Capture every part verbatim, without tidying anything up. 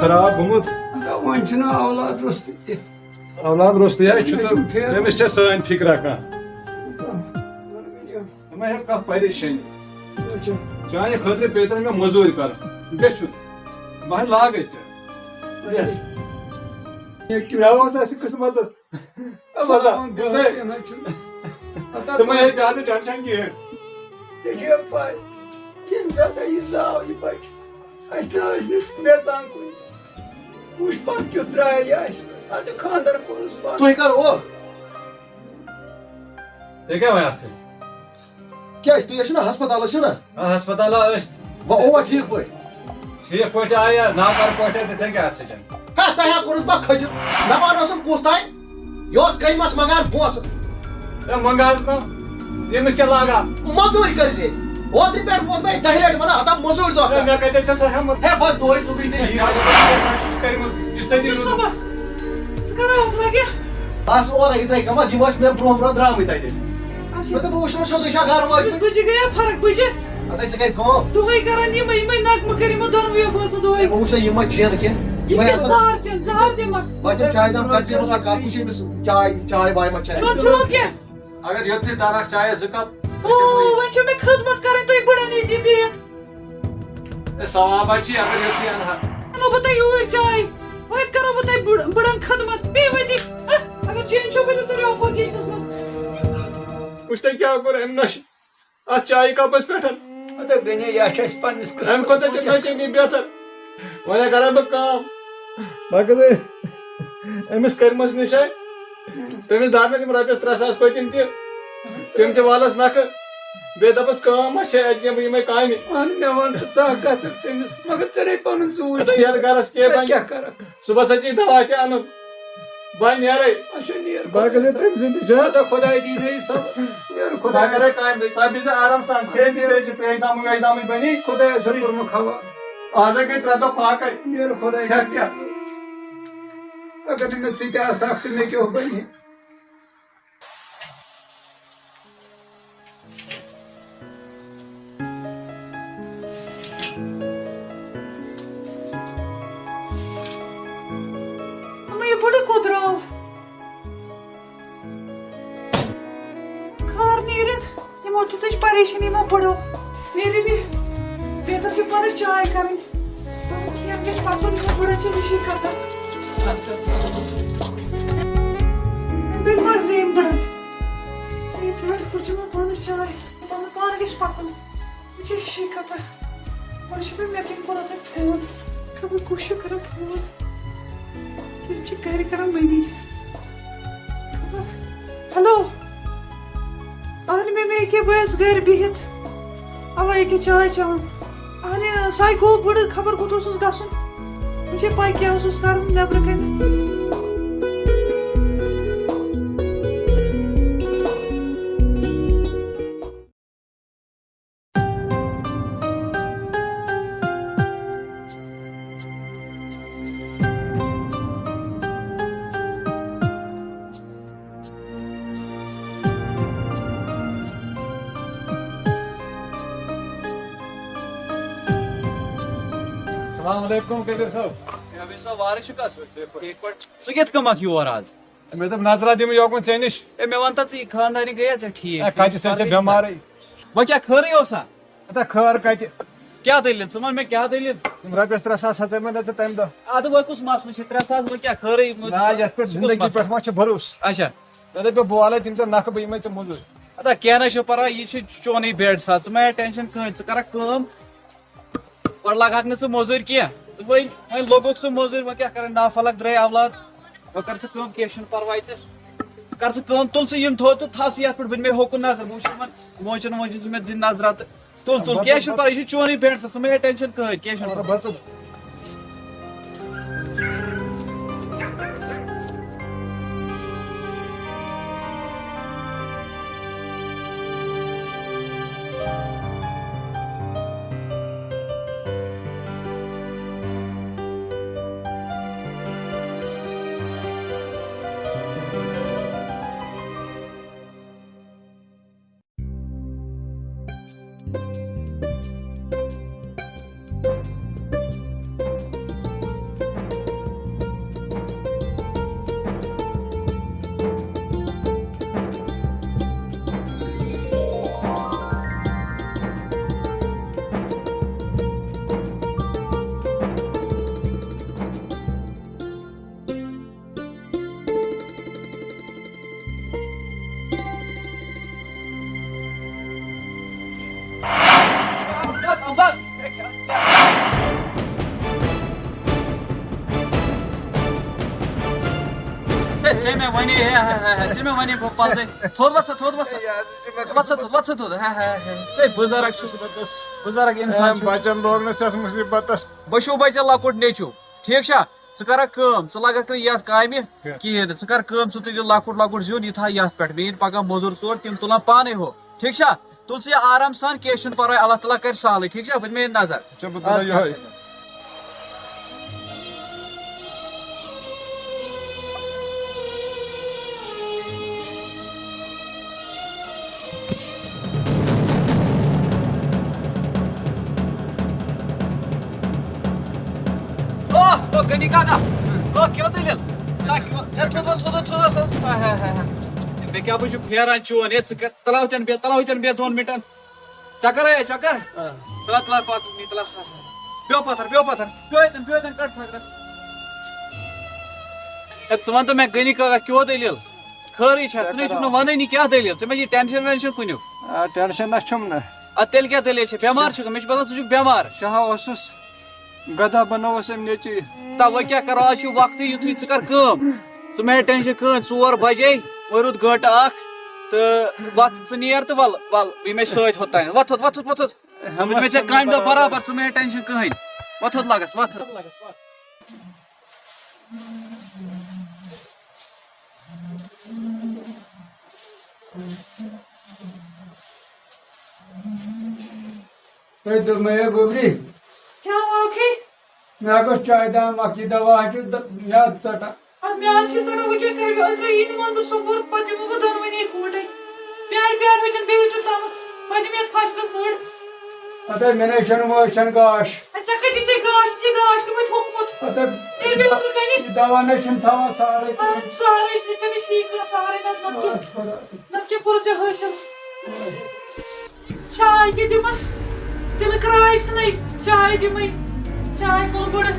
خراب گوٚمُت۔ اَدٕ وۄنۍ چھُنہٕ اولاد روٚستُے تہِ۔ اولاد روٚستُے ہا چھُ تہٕ وۄنۍ چھُنہٕ پھیران۔ تٔمِس چھےٚ سٲنۍ فِکرا کانٛہہ۔ ژٕ مہ ہیٚکھ کانٛہہ پریشٲنی۔ اچھا۔ چانہِ خٲطرٕ پیٚیہِ تَن مےٚ مٔزوٗرۍ کَرٕنۍ۔ بیٚچھُت۔ بہٕ ہا لاگَے ژےٚ۔ یَس۔ یہِ کیٛاہ اوس اَسہِ قٕسمَتَس؟ اے، مزہ، سلام بوزنَے۔ علیکم، چھُنہٕ۔ ژٕ مہ ہے زیادٕ ٹٮ۪نشن کِہیٖنۍ۔ ژےٚ چھےٚ پَے، ییٚمہِ ساتہٕ یہِ زاو یہِ بَچہٕ، اَسہِ نہ ٲسۍ نہٕ وٮ۪ژان کُنہِ۔ وٕچھ پَتہٕ کیُتھ درٛاے یہِ اَسہِ پٮ۪ٹھ۔ اَدٕ خانٛدر کوٚرُس پَتہٕ۔ تُہۍ کر او؟ ژےٚ کیٛاہ وَنہِ اَتھ سۭتۍ؟ کیٛازِ تُہۍ ٲسِو نا ہسپتال ٲسِو نا؟ آ، ہسپتال آ ٲسۍ۔ وۄنۍ اووا ٹھیٖک پٲٹھۍ؟ ٹھیٖک پٲٹھۍ آیا، ناکار پٲٹھۍ آیا، تہٕ ژےٚ کیٛاہ اَتھ سۭتۍ؟ ہے، تۄہہِ ہا کوٚرُس بہٕ کھٔجہِ۔ دَپان اوسُم کُس تام، یہِ اوس کٔمِس منٛگان پونٛسہٕ۔ ہے، منٛگہٕ حظ نہٕ، ییٚمِس کیٛاہ لاگان؟ مٔزوٗرۍ کٔرۍ زِ۔ اوترٕ پٮ۪ٹھ ووت مےٚ دَہہِ لَٹہِ وَنان، ہتا مٔزوٗرۍ دۄہ ہے، کر۔ مےٚ کَتہِ چھَس سۄ ہٮ۪مت؟ ہے، بَس دۄہَے درٛوگٕے ژےٚ یی۔ زیادٕ پَہَن کیٛاہ چھُس کٔرمٕژ؟ یُس تَتی روٗدمُت۔ ژٕ کَر آوُکھ لَگہِ؟ بَس اورَے یِتھَے کٔنۍ، یِم ٲسۍ مےٚ برونٛہہ برونٛہہ درٛامٕتۍ تَتہِ۔ اچھا۔ مےٚ دوٚپ، بہٕ وٕچھٕ وۄنۍ سیوٚدُے چھا گرٕ وٲتمٕتۍ۔ بٕجہِ گٔیہ فرق، بٕجہِ۔ اَدٕ ژٕ کَرِ کٲم۔ دۄہَے کران یِمَے، یِمَے نغمہٕ کٔرۍ یِمو دۄنوٕیو بٲژو دۄہَے۔ ہے، بہٕ وٕچھٕ یِمَے چینہٕ کینٛہہ۔ یِمَے یِم آسان۔ زہر چٮ۪ن، زہر دِمَکھ۔ بہٕ چھُس چاے دام کَر ژٕ یِمَن سۭتۍ کَتھ، وٕچھ أمِس چاے، چاے واے ما چاے۔ کھیوٚن چھُوا کینٛہہ؟ اگر یوٚتُے تَرَکھ چایَس زٕ کَپ۔ او، وۄنۍ چھِ مےٚ خدمت کَرٕنۍ تُہۍ بٕڑَن ییٚتی بِہِتھ۔ اے، ثواب ہا چھِ، اگر یوٚتُے اَنہٕ ہا۔ اَنو بہٕ تۄہہِ یوٗرۍ چاے۔ وۄنۍ کَرو بہٕ تۄہہِ بٕڑ-، بٕڑَن خدمت۔ بیٚیہِ ؤتھِو۔ اَہ، اگر چینۍ چھو ؤلِو تُہۍ رٲفور کِچنَس منٛز۔ وٕچھ تۄہہِ کیٛاہ کوٚر أمۍ نَشہِ اَتھ چایہِ کَپَس پٮ۪ٹھ۔ اَدٕ گٔنے، یہِ چھِ اَسہِ پنٛنِس أمۍ قٕسمَتَس کھۄتہٕ چھِ منٛز۔ نَچِنۍ بہتر۔ وۄنۍ اگر بہٕ کٲم۔ بہٕ کَرٕ أمِس کٔرمٕژ نِشٲنۍ، تٔمِس دَر مےٚ تِم رۄپیَس ترٛےٚ ساس پٔتِم تہِ، تِم تہِ والَس نَکھٕ۔ بیٚیہِ دَپَس، کٲم ما چھےٚ اَتہِ کینٛہہ، بہٕ یِمَے کامہِ۔ اَہَن، مےٚ وَن تہٕ ژٕ ہا گژھکھ تٔمِس، مگر ژےٚ نے پَنُن زوٗ اَدٕ یَتھ گَرَس کینٛہہ بَنہِ۔ کیٛاہ کَرَکھ؟ صُبحَس ہا چھِ دَوا تہِ اَنُن، بہٕ ہا نیرَے۔ اچھا، نیر بہٕ ہا خۄدایَس گژھٕ حوالہٕ۔ تٔمۍ سٕنٛدِ نِش، ہا؟ اَدٕ خۄداے دی نے صبر، نیر بہٕ ہا خۄدایَس کَرَے حوالہٕ۔ کامہِ، ژٕ ہا بِہزِ آرام سان، کھیٚیہِ چیٚیہِ چیٚیہِ، ترٛیش دامٕے ویش دامٕے بَنی۔ خۄدایَس حوالہٕ کوٚرمُکھ حوالہٕ۔ آز ہا گٔے ترٛےٚ دۄہ پاکَے۔ نیر خۄداے کھٮ۪کھ کَرِ۔ کیٛاہ؟ اگر نہٕ مےٚ ژٕ تہِ آسہٕ ہَکھ تہٕ مےٚ کیٛاہ بَنہِ؟ اما، یہِ بُڈٕ کوٚت درٛاو؟ خٲر نیٖرِتھ، یِمو تہِ تُج پریشٲنی یِمو بُڈو۔ نیٖرِتھ یہِ، بہتر چھِ پانَس چاے کَرٕنۍ۔ دوٚپُکھ، یَتھ گژھِ پَکُن، یِمو بُڈو چھِ ہِشی کَتھا۔ بیٚیہِ مَزٕ یِم بُڈَن۔ یہِ بُڈٕ کوٚر چھِ یِمو پانَس چاے۔ پَنُن پان گژھِ پَکُن۔ یہِ چھِ ہِشی کَتھا۔ وۄنۍ چھِ مےٚ، مےٚ کٔمۍ کوٚر اوترٕ فون؟ خبر کُس چھُ کَران فون۔ یِم چھِ گَرِ کَران مٔمی۔ خبر۔ ہیلو۔ اَہَن مٔمی، ییٚکیٛاہ بہٕ ٲسٕس گَرِ بِہِتھ۔ اَوَے ییٚکیٛاہ چاے چٮ۪وان۔ اَہَن، سُہ ہَے گوٚو بُڈٕ، خبر کوٚت اوسُس گژھُن۔ وۄنۍ چھے پَے کیٛاہ اوسُس کَرُن نٮ۪برٕ کَنٮ۪تھ۔ السلام علیکم کبیر صٲب۔ کبیر صٲب، وارٕ چھُکھا؟ ٹھیٖک پٲٹھۍ۔ ژٕ کِتھ کٔمَتھ یور آز؟ مےٚ دوٚپ نظرا دِمہٕ یوکُن ژےٚ نِش۔ ہے، مےٚ وَن تہٕ ژٕ، یہِ خانٛدارِنۍ گٔیہ ژےٚ ٹھیٖک؟ ہے، کَتہِ چھِ سۄ ژےٚ بٮ۪مارٕے؟ وۄنۍ کیٛاہ خٲرٕے اوسا؟ اَدا خٲر کَتہِ؟ کیٛاہ دٔلیٖل؟ ژٕ وَن مےٚ کیٛاہ دٔلیٖل؟ تِم رۄپیَس ترٛےٚ ساس ہٮ۪ژے مےٚ نہ ژٕ تَمہِ دۄہ۔ اَدٕ وۄنۍ کُس مسلہٕ چھُ؟ ترٛےٚ ساس وۄنۍ کیٛاہ خٲرٕے؟ نہ، یَتھ پٮ۪ٹھ سُہ کُس زِندگی مسلہٕ؟ پٮ۪ٹھ ما چھُ بھروسہٕ؟ اچھا۔ مےٚ دوٚپ، بہٕ والَے تِم ژےٚ نَکھٕ، بہٕ یِمَے ژےٚ موٚزوٗرۍ۔ اَدا کینٛہہ نہ چھُ پَرواے، یہِ چھُ چونُے بیڈ سا، ژٕ مہ ہےٚ ٹٮ۪نشَن کٕہٕنۍ، ژٕ کَرَکھ کٲم، گۄڈٕ لَگہَکھ نہٕ ژٕ موٚزوٗرۍ کینٛہہ۔ تہٕ وۄنۍ، وۄنۍ لوٚگُکھ ژٕ موٚزوٗرۍ، وۄنۍ کیٛاہ کَرَکھ؟ نافَلَک درٛاے اولاد۔ وۄنۍ کَر ژٕ کٲم، کینٛہہ چھُنہٕ پَرواے تہٕ کَر ژٕ کٲم، تُل ژٕ یِم تھوٚد تہٕ تھاو ژٕ یَتھ پٮ۪ٹھ، بہٕ دِمے ہوکُن نظر، بہٕ وٕچھِ یِمَن موچَن ووچَن، ژٕ مےٚ دِ نظرا تہٕ تُل، تُل، کینٛہہ چھُنہٕ پَرواے، یہِ چھُ چونُے بیڈ سا، ژٕ مہ ہےٚ ٹٮ۪نشَن کٕہٕنۍ، کینٛہہ چھُنہٕ پَرواے۔ ژےٚ مےٚ وَنے، ہے، ہے، ہے، ہے، ژےٚ مےٚ وَنے بہٕ پَلزَے۔ تھوٚد وَسا، تھوٚد وَسا۔ وَسا تھوٚد، وَسا تھوٚد، ہے، ہے، ہے۔ ژٕ ہے بُزرگ چھُس، بُزرگ اِنسان چھُ۔ بَچَن لوگ نہٕ ژےٚ مُصیٖبتَس۔ بہٕ چھُو بَچَن لۄکُٹ نیٚچوٗ، ٹھیٖک چھا؟ ژٕ کَرَکھ کٲم، ژٕ لَگَکھ نہٕ یَتھ کامہِ کِہیٖنۍ نہٕ۔ ژٕ کَر کٲم، ژٕ تُلہِ لۄکُٹ لۄکُٹ زیُن، یہِ تھاو یَتھ پٮ۪ٹھ۔ مےٚ یِن پَگاہ مٔزوٗر ژور، تِم تُلَن پانَے ہُہ، ٹھیٖک چھا؟ تُل ژٕ یہِ آرام سان، کینٛہہ چھُنہٕ پَرواے، اللہ تعالیٰ کَرِ سہلٕے، ٹھیٖک چھا؟ بہٕ دِمے یہِ نظر۔ اچھا، بہٕ تُلہٕ یِہوٚے۔ او، او، غنی کاکا۔ او، کیٛاہ دٔلیٖل؟ کیٛاہ، کیٛاہ، ژےٚ تھوٚد، تھوٚد، تھوٚد، تھوٚد۔ ہاے، ہاے، ہاے، ہاے۔ مےٚ کیٛاہ، بہٕ چھُس پھیران چون، ہے، ژٕ کر، تَلہٕ ہاو تٮ۪ن بیٚہہ، تَلہٕ ہاو تٮ۪ن بیٚہہ دۄن مِنٹَن۔ چکر ہے، چکر۔ آ۔ تُلہ، تُلہ، پتہٕ، نی تُلہ۔ بیٚہو پتھر، بیٚہو پتھر۔ بیٚہو ییٚتٮ۪ن، بیٚہو ییٚتٮ۪ن، کڑ پھکرس۔ ہے، ژٕ وَن تہٕ مےٚ، غنی کاکا، کیٛاہ دٔلیٖل؟ خٲرٕے چھا؟ ژٕ نَے چھُکھ نہٕ وَنٲنی، کیٛاہ دٔلیٖل؟ ژےٚ ما چھِ ٹٮ۪نشن وٮ۪نشن کُنیُک؟ آ، ٹٮ۪نشن نہ چھُم نہٕ۔ اَدٕ تیٚلہِ کیٛاہ دٔلیٖل چھےٚ؟ بٮ۪مار چھُکھ؟ مےٚ چھُ باسان، ژٕ چھُکھ بٮ۪مار۔ شاہ اوسُس۔ گدا بنووُس أمۍ نیٚچی۔ تہ وۄنۍ کیٛاہ کرو، آز چھُ وقتٕے یُتھُے، ژٕ کر کٲم، ژٕ مہ ہےٚ ٹٮ۪نشن کٕہٕنۍ، ژور بجے، وۄنۍ روٗد گٲنٹہٕ اکھ، تہٕ وۄتھ ژٕ نیر تہٕ وَلہٕ، وَلہٕ، بہٕ یِمے سۭتۍ ہوٚت تام، وۄتھ ہوٚت، وۄتھ ہوٚت، وۄتھ ہوٚت۔ وۄنۍ دِمے ژےٚ کامہِ دۄہ برابر، ژٕ مہ ہےٚ ٹٮ۪نشن کٕہٕنۍ، وۄتھ ہوٚت لگس، وۄتھ ہوٚت۔ تۄہہِ دوٚپمَے ہے گوٚبری۔ کیٛاہ واقعی؟ مےٚ گوٚژھ چایہِ دام اکھ، یہِ دوا ہا چھُ د-، میٛادٕ ژَٹان۔ اَدٕ میٛادٕ چھِ ژَٹان، وۄنۍ کیٛاہ کَرٕ بہٕ؟ أتھۍ ترٛٲے یہِ نہٕ منظوٗر صٲب، پَتہٕ دِمو بہٕ دۄنوٕنی اِکوَٹَے۔ پیٛارِ، پیٛارِ، وٕنۍکٮ۪ن بیٚیہِ وٕنۍکٮ۪ن تامَتھ۔ وۄنۍ دِمہٕ یَتھ فصلَس وٕڑ۔ ہَتَے مےٚ نَے چھَنہٕ وٲج، چھَنہٕ گاش۔ اَدٕ ژےٚ کَتہِ ژےٚ گاش؟ یہِ گاش چھُ وۄنۍ تھوٚکمُت۔ ہَتَے تیٚلہِ بیٚیہِ اوترٕ کَنہِ؟ یہِ دوا نَے چھُنہٕ تھاوان سارے۔ اَدٕ سارے چھِ ژےٚ نِش یی کانٛہہ سارے نَتہٕ نَتہٕ کیٛاہ؟ اَدٕ خۄدا۔ نَتہٕ کیٛاہ کوٚرُتھ ژےٚ حٲصِل؟ چاے تہِ دِمس، تِلہٕ کرٛاے ژھٕنٕے، چاے دِمٕے، چاے کُل بٕڑٕ،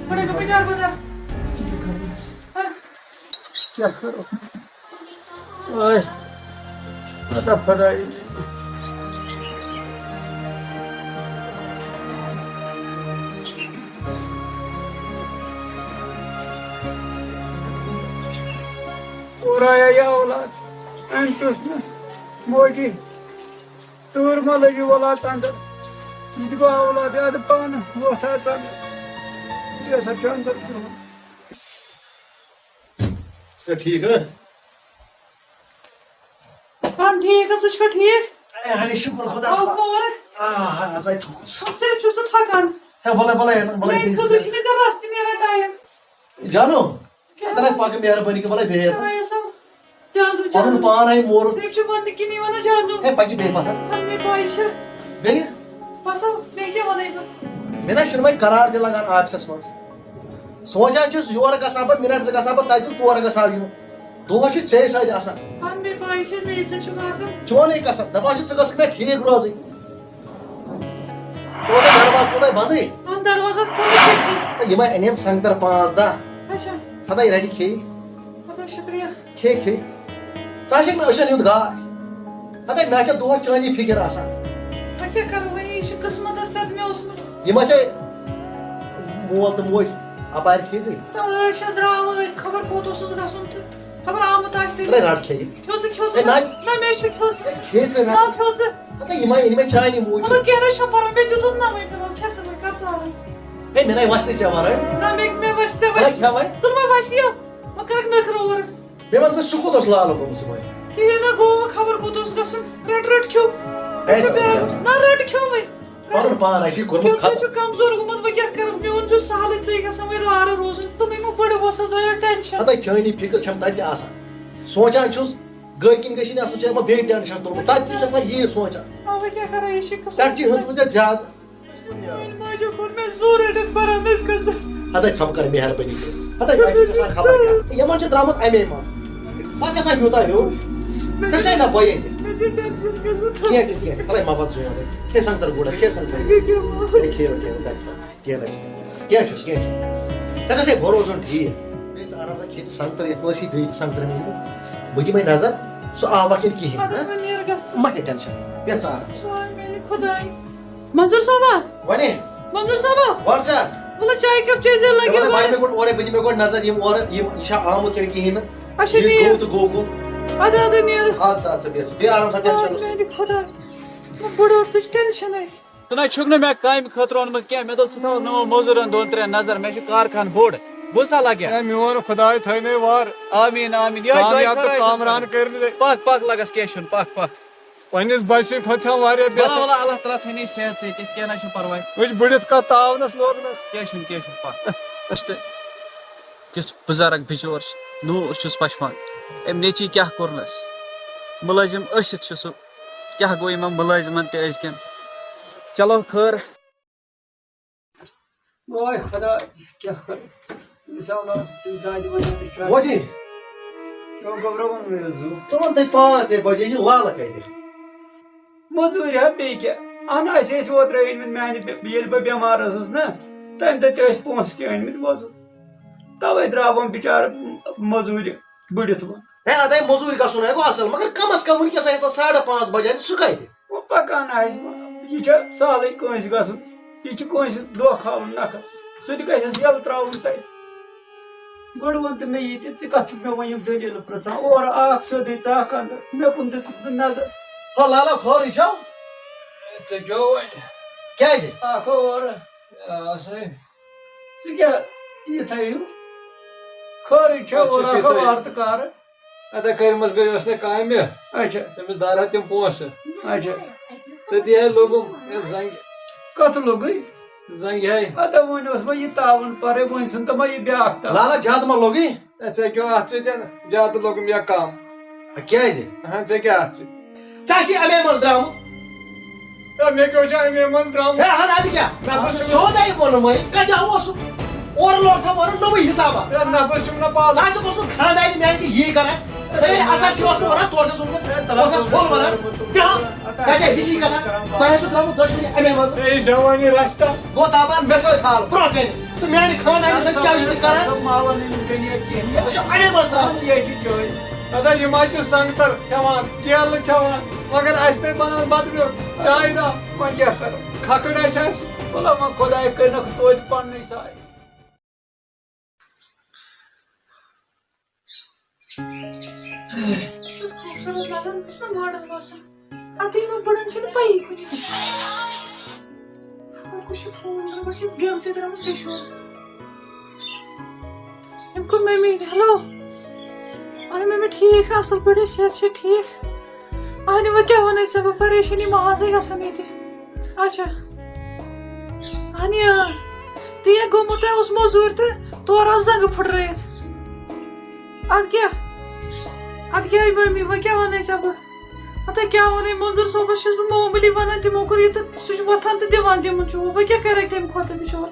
بٕڑٕ گٔمٕتۍ دربٕدر۔ کیٛاہ کرو؟ آے، پتہ خۄداے۔ اورٕ آیا یہِ اولاد، أمۍ پرٛژھ نہٕ موجی۔ تۭر ما لٔجِو وَلا ژَندٕ؟ یہِ تہِ گوٚو اولاد، اَدٕ پانہٕ ووتھا ژَندٕ۔ یَتھ ہا چھُ اَندَر بِہُن۔ ژٕ چھَکھا ٹھیٖک، ہہ؟ پانہٕ ٹھیٖک ہہ، ژٕ چھُکھا ٹھیٖک؟ اے، ہَنہِ شُکُر خۄدایَس آو کُن۔ پورٕ؟ آ، آ، آز آے تھوٚکُس۔ صرف چھُکھ ژٕ تھَکان۔ ہے، وَلَے، وَلَے، یَتَن، وَلَے، میٛانہِ please۔ خٲطرٕ چھُنہٕ ژےٚ رَس تہِ نیران ٹایم۔ جانو، تَلے پَکھ مہربٲنی کٔرِتھ، وَلے بیٚہہ یَتھ۔ خۄدایَس حوالہٕ۔ جانو، پَنُن جانو۔ پان آیہِ مورُتھ۔ صرف چھِ وَننہٕ کِنی وَنان جانو۔ ہے، پَکہِ بیٚہہ پَتھَر۔ پَنٕنۍ پاے چھِ۔ بیٚیہِ؟ بَس حظ، بیٚیہِ کیٛاہ وَنَے بہٕ؟ مےٚ نہ چھُنہٕ وۄنۍ قرار تہِ لَگان آفِسَس منٛز۔ سونٛچان چھُس، یورٕ گژھٕ ہا بہٕ مِنَٹ زٕ گژھٕ ہا بہٕ تَتہِ، تورٕ گژھٕ ہا یُن۔ دۄہَس چھُ ژےٚ سۭتۍ آسان۔ پَنٕنۍ پاے چھِ، مےٚ سۭتۍ چھُنہٕ آسان۔ چونُے قسم، دَپان چھُ، ژٕ گژھکھ مےٚ ٹھیٖک روزٕنۍ۔ ژٕ وَنان دروازٕ کوٗتاہ بَندٕے؟ اَہَن، دروازٕ حظ تھوٚو مےٚ چھٔکِتھ۔ یِمَے أنِم سنٛگتر پانٛژھ دَہ۔ اچھا۔ ہَتَے رَٹہِ کھیٚیہِ۔ ہَتَے شُکریہ۔ کھے، کھے۔ ژٕ ہا چھَکھ مےٚ أچھَن ہُنٛد گاش۔ ہَتَے مےٚ چھےٚ دۄہَس چٲنی فِکِر آسان۔ وۄنۍ کیٛاہ کَرو، وۄنۍ یہِ چھُ قٕسمَتَس سۭتۍ، مےٚ اوس نہٕ۔ یِم ہَسا مول تہٕ موج اَپارِ ٹھیٖکٕے۔ تہٕ ٲدۍ چھا درٛاو، ٲدۍ خبر کوٚت اوسُس گژھُن تہٕ۔ خبر آمُت آسہِ تیٚلہِ۔ ترٛے رَٹھ کھیٚیہِ۔ کھیوٚو ژٕ، کھیوٚو ژٕ؟ ہے، نہ۔ نہ، مےٚ چھُ کھیوٚو۔ ہے، کھے ژٕ رَٹھ۔ نہ، کھیوٚو ژٕ۔ ہَتَے یِمَے أنۍ مےٚ چانہِ موٗجوٗب۔ مطلب، کینٛہہ نہ چھُ پَرواے، مےٚ دیُتُتھ نَمٕے فِلحال، کھےٚ ژٕ وۄنۍ، کَر ژٕ آرام۔ ہے، مےٚ نَے وَسہِ نہٕ ژےٚ وَرٲے۔ نہ، مےٚ، مےٚ وَسہِ، ژےٚ ترٛے وَسہِ۔ کھےٚ وۄنۍ۔ تُل وۄنۍ وَسہِ یہِ۔ وۄنۍ کَرَکھ نٔکھرٕ اورٕ۔ بیٚیہِ ما دوٚپمَے سکوٗل اوس لالہٕ گوٚمُت صُبحٲے؟ کِہیٖنۍ نہ گوٚو، خبر کوٚت اوس گژھُن۔ رَٹ، رَٹ کھیوٚو۔ ہے، مےٚ چھُ تَلہٕ بیٛاکھ۔ کھیوٚو۔ نہ، رَٹ کھیوٚوُے۔ پَنُن پان آسی کوٚرمُت کھیوٚو، ژٕ ختم۔ چھُکھ کمزور گوٚمُت، وۄنۍ کیٛاہ کَرٕ؟ میون چھُ سہلٕے، ژٕے گژھان وۄنۍ رارٕ روزُن۔ تہٕ وۄنۍ مہ بٔڑٕ وۄژھ، دوٚیو ٹٮ۪نشَن۔ ہَتَے چٲنی فِکر چھَم تَتہِ تہِ آسان۔ سونٛچان چھُس، گٔرۍ کِنۍ گٔژھی نہٕ آسُن، ژےٚ ما بیٚیہِ ٹٮ۪نشَن تُلمُت۔ تَتہِ تہِ چھُ آسان یی سونٛچان۔ آ، وۄنۍ کیٛاہ کَرو، یہِ چھِ قٕسمت۔ پٮ۪ٹھٕ چھِ ہیوٚتمُت ژےٚ زیادٕ۔ میٛانہِ ماجہِ کوٚر مےٚ زُو رٔٹِتھ پَران، أسۍ گژھو۔ ہَتَے ژھۄپہٕ کَر مہربٲنی کٔرِتھ۔ ہَتَے مےٚ چھِ گژھان خبر کیٛاہ۔ یِمَن چھِ درٛامُت اَمے منٛز۔ پَتہٕ چھِ آسان یوٗتاہ ہیوٚر۔ ژےٚ چھے نہ پَیی تہِ۔ مےٚ چھِ ٹٮ۪نشَن گژھان۔ کینٛہہ چھُنہٕ کینٛہہ۔ ہَتَے مَہ وَتھ زُوَن۔ کھے سنٛگتر گوٗڑا، کھے سنٛگتر۔ یہِ کیٛاہ وَنان؟ ہے کھے، کھے، کھے۔ کینٛہہ نہ چھُ، کینٛہہ چھُ۔ ژےٚ گژھِ ہے بروسہٕ یُن ٹھیٖک۔ بیٚیہِ ژٕ آرام سان کھے ژٕ سنٛگتر، یَتھ منٛز چھِ بیٚیہِ تہِ سنٛگتر میٛٲنۍ۔ بہٕ دِمَے نظر، سُہ آو وۄنۍ کِنہٕ کِہیٖنۍ، پَتہٕ ہہ؟ ٲسۍ وۄنۍ نیرٕ گژھان۔ مہ ہے ٹٮ۪نشَن، بیٚہہ ژٕ آرام سان۔ واے میٛانہِ خۄدایہِ۔ منظوٗر صٲبا۔ وَنے۔ منظوٗر صٲبا۔ وَن سا۔ وَلہٕ چایہِ کپ چیٚیہِ زِ، لگہِ مےٚ وَنہٕ، بہٕ یِمے گۄڈٕ اورے، بہٕ دِمے گۄڈٕ نظر، یِم اورٕ، یِم، یہِ چھا آمُت کِنہٕ کِہیٖنۍ نہٕ؟ اچھا، یہِ نیٖر۔ گوٚو تہٕ گوٚو کوٚت؟ اَدٕ، اَدٕ نیٖر۔ اَدٕ سا، اَدٕ سا، بیٚہہ سا، بیٚہہ آرام سان، ٹٮ۪نشن آ، روٚستُے۔ میٛانہِ خۄدا، بہٕ بٕڑٕ اوسُس ٹٮ۪نشن اَسہِ۔ ژٕ نَے چھُکھ نہٕ مےٚ کامہِ خٲطرٕ اوٚنمُت کینٛہہ، مےٚ دوٚپ ژٕ تھاو نہٕ مٔزوٗرَن دۄن ترٛٮ۪ن نظر، مےٚ چھُ کارخان بوٚڑ، بوٗزتھا لگیا؟ اے میون خۄداے تھٲینَے وار۔ آمیٖن، آمیٖن۔ یِہوٚے دۄیہِ کامیاب تہٕ خٲرا چھِ کامران خۄداے۔ کٔرۍ مٕتۍ۔ پَکھ، پَکھ، لَگَس، کینٛہہ چھُنہٕ، پَکھ، پَکھ۔ پننِس بچہِ سٕنٛدِ کھۄتہٕ چھِ ہم واریاہ وَلہٕ، بہتر۔ وَلہٕ، اللہ تعالیٰ تھٲینَے صحت ژےٚ تہِ، کینٛہہ نہ چھُنہٕ پَرواے۔ وٕچھ بٕڈِتھ کَتھ تاونَس لوگنَس۔ کینٛہہ چھُنہٕ، کینٛہہ چھُنہٕ، پَکھ۔ أسۍ تہِ کیُتھ بُزرگ بِچور چھُ، نوٗر چھُس پشپان۔ أمۍ نیٚچی کیٛاہ کوٚرنَس؟ مُلٲزِم ٲسِتھ چھُ سُہ، کیٛاہ گوٚو یِمَن مُلٲزِمَن تہِ أزکٮ۪ن؟ چلو خٲر۔ واے خۄدا، کیٛاہ کَرٕ؟ أمِس اولاد سٕنٛدۍ دادِ وَنان مےٚ چھُ بوجی۔ کیوں گوٚبرا ووٚن مےٚ زُو؟ ژٕ وَن تَتہِ پانٛژھ ہے بجے، یہِ لالہٕ کَتہِ؟ مٔزوٗرۍ ہا بیٚیہِ کیٛاہ؟ اَہَن، اَسہِ ٲسۍ اوترَے أنۍمٕتۍ میٛانہِ بے-، ییٚلہِ بہٕ بٮ۪مار ٲسٕس نا، تَمہِ دۄہ تہِ ٲسۍ پونٛسہٕ کینٛہہ أنۍمٕتۍ وۄزُل۔ تَوَے درٛاو وۄنۍ بِچارٕ مٔزوٗرِ بٕڈِتھ وۄنۍ۔ ہے، اَدَے مٔزوٗرۍ گژھُن ہے گوٚو اَصٕل، مگر کَم از کَم وٕنکٮ۪س آسہِ آسان ساڑٕ پانٛژھ بجے، سُہ کَتہِ؟ وۄنۍ پَکان آسہِ وۄنۍ۔ یہِ چھا سہلٕے کٲنٛسہِ گژھُن؟ یہِ چھُ کٲنٛسہِ دۄہ کھالُن نَکھَس۔ سُہ تہِ گژھٮ۪س یَلہٕ ترٛاوُن تَتہِ۔ گۄڈٕ وَن تہٕ مےٚ یہِ تہِ، ژٕ کَتھ چھُکھ مےٚ وۄنۍ یِم دٔلیٖلہٕ پرٛژھان؟ اورٕ آکھ سیوٚدُے ژٕ اَکھ اَنٛدٕ، مےٚ کُن دِژٕکھ نہٕ نظر۔ ہو لالا، خٲرٕے چھَو؟ ژٕ کیٛاہ وۄنۍ؟ کیٛازِ؟ اَکھ ہو اورٕ۔ آ، سا۔ ژٕ کیٛاہ یِتھَے ہیوٗ؟ خٲرٕے چھا اَدٕ چھُس اورٕ اَکھ ہو یِتھَے۔ وارٕ تہٕ کارٕ؟ اَدٕ کٔرمٕژ گٔے ٲس نہٕ کامہِ۔ اچھا۔ تٔمِس دارِ ہا تِم پونٛسہٕ۔ اچھا۔ تٔتی ہے لوٚگُم یَتھ زنٛگہِ۔ کَتھ لوٚگُے؟ زنٛگہِ ہے۔ اَدٕ وۄنۍ اوس مےٚ یہِ تاوُن پَرٕے، وۄنۍ ژھُن تہٕ مےٚ یہِ بیٛاکھ تاوُن۔ لالا، زیادٕ ما لوٚگُے؟ ہے، ژےٚ کیٛاہ اَتھ سۭتۍ زیادٕ لوٚگُم یا کَم؟ کیٛازِ؟ اَہَن، ژےٚ کیٛاہ اَتھ سۭتۍ؟ ژےٚ چھِ اَمے منٛز درٛامُت۔ ہے، مےٚ کیٛاہ چھُ اَمے منٛز درٛامُت؟ ہے، اَہَن، اَدٕ کیٛاہ؟ مےٚ بوٗز سیوٚدَے ووٚنمَے، کَتہِ اوسُکھ؟ اورٕ لوگ تھا وَنُن نوٚوُے حِسابا۔ ہے، نفس چھُم نہ پاو۔ ژٕ آسہِ اوسمُت خانٛدارنہِ میٛانہِ تہِ یی کَران۔ ژےٚ ییٚلہِ اَصٕل چھُ اوسمُت وَنان، تورٕ چھَس ووٚنمُت، ہے، اوس اَسہِ پھوٚل وَنان۔ بیٚہہ، ژےٚ چھےٚ ہِشی کَتھا؟ تۄہہِ حظ چھُ درٛامُت دۄشوٕنی اَمے منٛز۔ ہے، جوانی رَچھتا۔ گوٚو دَپان مےٚ سۭتۍ حال برٛونٛہہ کَنہِ۔ تہٕ میٛانہِ خانٛدارنہِ سۭتۍ کیٛازِ چھُ تُہۍ کَران؟ ژٕ ماوَن أمِس غنیَت کینٛہہ۔ ژٕ چھُ اَمے منٛز درٛامُت۔ یے چھِ چٲنۍ۔ ادا یِم حظ چھِ سنگتر کھٮ۪وان، کیلہٕ کھٮ۪وان، مگر اَسہِ تہِ بنان بدمیوٚٹ چایہِ دام۔ وۄنۍ کیٛاہ کرو؟ کھکھٕڑ آسہِ اَسہِ۔ وَلہٕ وۄنۍ خۄداے کٔرِنَکھ توتہِ پننُے سایہِ۔ یہِ چھُ خوٗبصوٗرت لگان، بہٕ چھُس نا ماڈل باسان۔ اَدٕ یِمن بٕڑن چھِنہٕ پَیی کُنہِ جایہِ۔ وۄنۍ کُس چھُ فون کران؟ وۄنۍ چھِ بٮ۪ل تہِ درٛامٕژ، کیٛاہ چھُ وَنان؟ أمۍ کوٚر مٔمی تہِ، ہیلو۔ اَہَن مٔمی، ٹھیٖک، اَصٕل پٲٹھۍ، صحت چھا ٹھیٖک؟ اَہَنہِ، وۄنۍ کیٛاہ وَنَے ژےٚ بہٕ، پریشٲنی محضٕے گژھان ییٚتہِ۔ اچھا۔ اَہَنہِ، اۭں۔ تہِ یہِ گوٚمُت ہے اوس موٚزوٗرۍ تہٕ تورٕ آو زنٛگہٕ پھٕٹرٲیِتھ۔ اَدٕ کیٛاہ؟ اَدٕ کیٛاہ مٔمی، وۄنۍ کیٛاہ وَنَے ژےٚ بہٕ؟ ہَتہٕ کیٛاہ وَنَے، مٔنظوٗر صٲبَس چھَس بہٕ معموٗلی وَنان، تِمو کوٚر یہِ تہٕ سُہ چھُ وۄتھان تہٕ دِوان تِمَن چوب۔ وۄنۍ کیٛاہ کَرَے تَمہِ کھۄتہٕ بِچور؟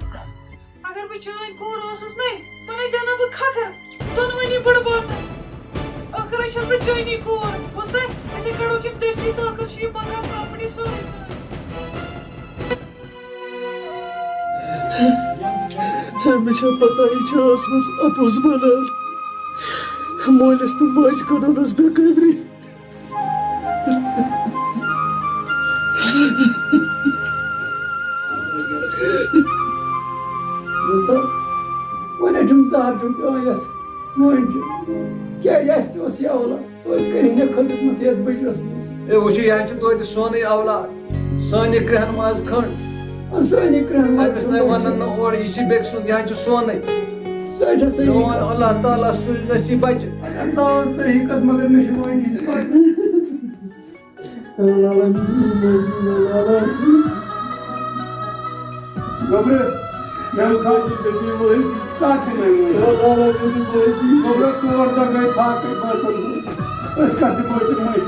اگر بہٕ چٲنۍ کوٗر ٲسٕس نے، بہٕ نے دِنہٕ بہٕ کھکھر دۄنوٕنی بٕڑٕ بٲژن۔ ٲخٕر ہے چھَس بہٕ چٲنی کوٗر۔ بوٗزتھا؟ أسے کَڑوکھ یِم دٔستی تٲخٕر چھِ یہِ مکان پراپرٹی سٲرٕے سٲرٕے۔ مےٚ چھےٚ پتہ، یہِ چھےٚ ٲسمٕژ اَپُز وَنان۔ مٲلِس تہٕ ماجہِ کٔرٕنَس بے قدری۔ بوٗزتھا؟ وۄنۍ ہے چھُم زہر چھُم پیوان یَتھ مٲنٛجہِ۔ کیٛازِ اَسہِ تہِ اوس یہِ اولاد، توتہِ کٔرِتھ مےٚ کھٔژٕتھ نہٕ یَتھ بٔٹرَس منٛز۔ ہے، وٕچھِو، یہِ ہا چھِ توتہِ سونُے اولاد، سٲنی کرٛہَن منٛز کھٔنٛڈ۔ آ، سٲنی کرٛہَن منٛز أمِس نَے کھٔنٛڈ۔ وَنَن نہٕ اورٕ، یہِ چھِ بیٚکہِ سُنٛد، یہِ ہا چھِ سونُے۔ سۄ چھےٚ صحیح۔ میون اللہ تعالیٰ سوٗزنَس یہِ بَچہِ۔ اَدٕ سا، سۄ حقیٖقت، مگر مےٚ چھِ وٲنٛجہِ۔ گوٚبرٕ، مےٚ وٕچھ حظ یہِ دٔلیٖل وٲلۍ۔ کَتھ دِمَے وٲلۍ؟ گوٚبرٕ، ژور دۄہ گٔے فاقے بٲژَن۔ أسۍ کَتھ دِمو تِمَے؟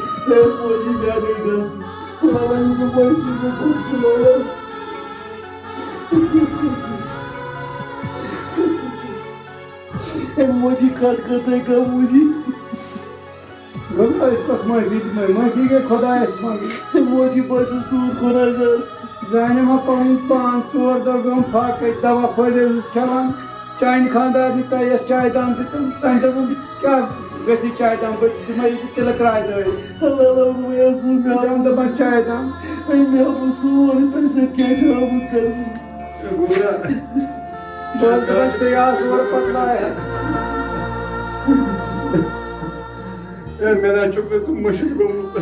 اَمہِ موجی کَتھ کٔر تۄہہِ کانٛہہ موجی؟ گوٚبرا، أسۍ کۄس معٲفی دِمو؟ معٲفی گٔے خۄدایَس منٛگٕنۍ۔ اَمہِ موجی بہٕ چھُس تُہُنٛد گۄناہگار۔ زانہِ ما پَنُن پان، ژور دۄہ گوٚم فاقے، دوا پھٔلۍ ٲسٕس کھٮ۪وان۔ چانہِ خانٛدارنہِ تۄہہِ یَس چایہِ دام دِتُم، تٔمۍ دوٚپُن، کیٛاہ گژھِ چایہِ دام؟ بہٕ دِمَے یہِ تِلہٕ کرٛاے دٲرِتھ۔ اللہ، اللہ، بہٕ ٲسٕس مےٚ تٔمۍ دوٚپُن، چایہِ دام۔ ہے، مےٚ اوس سورُے تۄہہِ سۭتۍ کیٛاہ چھُ آمُت کرنہٕ؟ گوٚبرا، بہٕ حظ دِمَے تیٚلہِ آز اورٕ پَکناوِ۔ ہے، مےٚ نہ چھُکھ نہٕ ژٕ مٔشِتھ گوٚمُت۔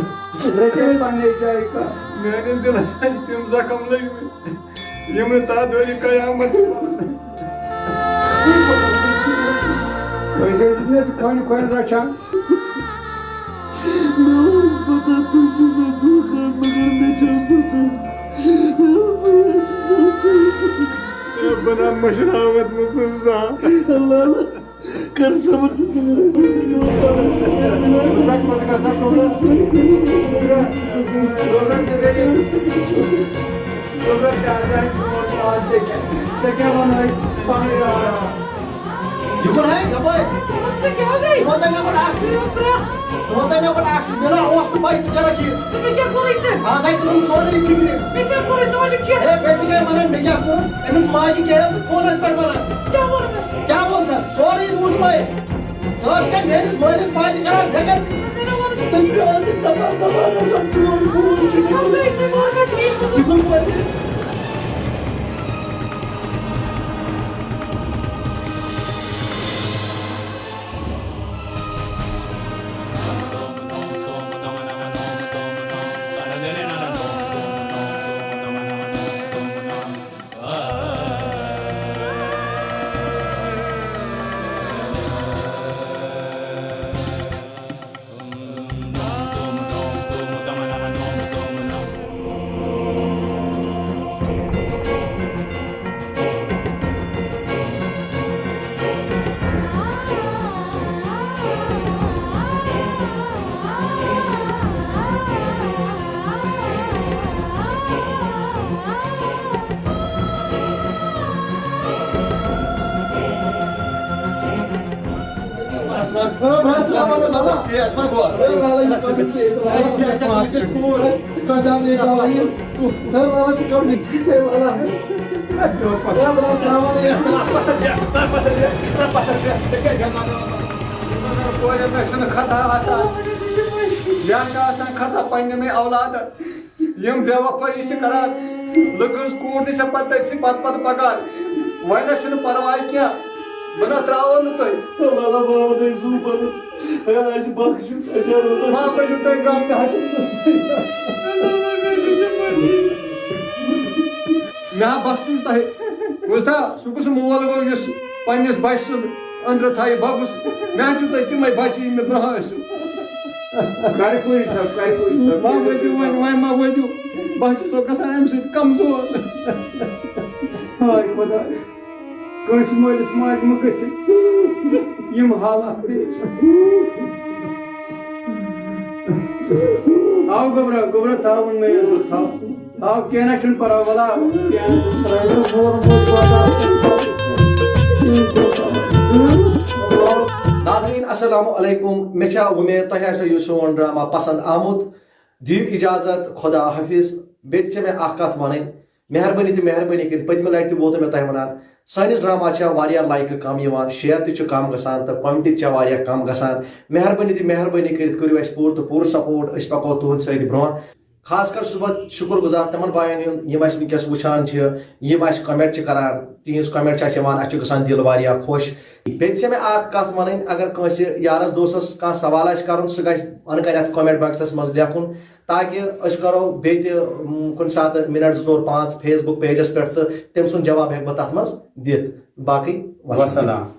رٔٹِو پننہِ جایہِ کانٛہہ۔ میٲنِس دِلس چھِ تِم زخم لٔگۍ مٕتۍ، یِم نہٕ تتھ دۄہہِ قیامت چھِ وَنان۔ أسۍ ٲسۍ نہٕ کھۄنہِ کھۄنہِ رچھان۔ مےٚ اوس پتہ تُہۍ چھِو مےٚ دھوکہ، مگر مےٚ چھےٚ پتہ۔ بہٕ نہ مٔشراوتھ نہٕ ژٕ زانٛہہ۔ اللہ اللہ۔ کر صبر ژٕ۔ یہِ کُن ہے، یَپٲرۍ۔ ژٕ وَن تہٕ مےٚ گۄڈٕ اَکھ چیٖز۔ ژٕ وَن تہٕ مےٚ گۄڈٕ اَکھ چیٖز۔ مےٚ نا اوس نہٕ پَے ژٕ کَرَکھ یہِ۔ ژےٚ مےٚ کیٛاہ کوٚرُے ژےٚ؟ آز آیہِ تُلُن سورُے فِکرِ۔ مےٚ کیٛاہ کوٚرُے ژےٚ؟ وۄنۍ چھُکھ چٮ۪تھ۔ ہے، بیٚیہِ ژٕ کیٛاہ وَنان؟ مےٚ کیٛاہ کوٚر؟ أمِس ماجہِ کیٛاہ ٲس فونَس پٮ۪ٹھ وَنان؟ کیٛاہ ووٚن مےٚ؟ کیٛاہ ووٚن تَس؟ سورُے بوٗزمَے۔ ژٕ ٲسکھا میٛٲنِس مٲلِس ماجہِ کَران فِکر؟ مےٚ کَران ووٚنُس۔ تٔمۍ پیوٚو ٲسٕکھ دَپان، دَپان ٲسَم چون کوٗر چھِ۔ ٹھیٖک۔ یہِ گوٚو وۄنۍ۔ کورِ، مےٚ چھُنہٕ خطا آسان، مےٚ چھُ آسان خطا پننٮ۪نٕے اولادن۔ یِم بے وفٲیی چھِ کران، لُکہٕ ہٕنٛز کوٗر تہِ چھےٚ پتہٕ تٔتھۍ سٕے پتہٕ پتہٕ پکان۔ وۄنۍ نہ چھُنہٕ پرواے کینٛہہ، بہٕ نہ ترٛاوو نہٕ تُہۍ۔ اللہ، اللہ، بابا، تُہۍ سوٗ پنُن۔ ہے، اَسہِ بخشِو، اَسہِ ہا روزان۔ بابا، یِم تۄہہِ گامہِ ہٹُن۔ مےٚ ہا بخشُن تۄہہِ۔ بوٗزتھا، سُہ کُس مول گوٚو یُس پننِس بچہٕ سُنٛد أنٛدرٕ تھایہِ بۄگُس؟ مےٚ ہا چھُو تۄہہِ تِمے بچہٕ، یِم مےٚ برٛونٛہہ ٲسِو۔ کَرِ کوٗرِ ژَپ، کَرِ کوٗرِ ژَپ۔ ما ؤدِو وۄنۍ، وۄنۍ ما ؤدِو۔ بہٕ ہا چھُسو گژھان اَمہِ سۭتۍ کمزور۔ ہاے خۄداے، کٲنٛسہِ مٲلِس ماجہِ مہٕ گٔژھِ یِم حالات پیش۔ آو گوٚبرا، گوٚبرا، تھاوُن مےٚ عزت، تھاو۔ آ، کینٛہہ نہ چھُنہٕ پرواے، وَلہٕ آ، کینٛہہ نہ چھُنہٕ پرواے۔ مےٚ دوٚپ، مول موج واتان۔ ناظریٖن، السلام علیکم۔ مےٚ چھےٚ وۄمید تۄہہِ آسیو یہِ سون ڈرامہ پسنٛد آمُت۔ دِیِو اجازت، خدا حافظ۔ بیٚیہِ تہِ چھےٚ مےٚ اکھ کتھ وَنٕنۍ، مہربٲنی تہٕ مہربٲنی کٔرِتھ، پٔتمہِ لٹہِ تہِ ووتو مےٚ تۄہہِ وَنان، سٲنِس ڈرامہ چھےٚ واریاہ لایکہٕ کم یِوان، شیئر تہِ چھُ کم گژھان تہٕ کومنٹ تہِ چھےٚ واریاہ کم گژھان۔ مہربٲنی تہٕ مہربٲنی کٔرِتھ کٔرِو اَسہِ پوٗرٕ تہٕ پوٗرٕ سپورٹ، أسۍ پکو تُہنٛدِ سۭتۍ برونٛہہ۔ خاص کر چھُس بہٕ شُکُر گُزار تِمن باین ہُنٛد، یِم اَسہِ وٕنکیٚس وٕچھان چھِ، یِم اَسہِ کومنٹ چھِ کران، تِہنٛز کومنٹ چھِ اَسہِ یِوان، اَسہِ چھُ گژھان دِل واریاہ خۄش۔ بیٚیہِ چھےٚ مےٚ اکھ کتھ ونٕنۍ، اگر کٲنٛسہِ یارس دوستس کانٛہہ سوال آسہِ کرُن، سُہ گژھِ انہٕ کنٮ۪تھ کومنٹ باکسس منٛز لیکھُن، تاکہِ أسۍ کرو بیٚیہِ تہِ، م، کُنہِ ساتہٕ منٹ زٕ ژور پانٛژھ فیس بُک پیجس پٮ۪ٹھ، تہٕ تٔمۍ سُنٛد جواب ہٮ۪کہٕ بہٕ تتھ منٛز دِتھ۔ باقٕے وسلام۔ وسلام۔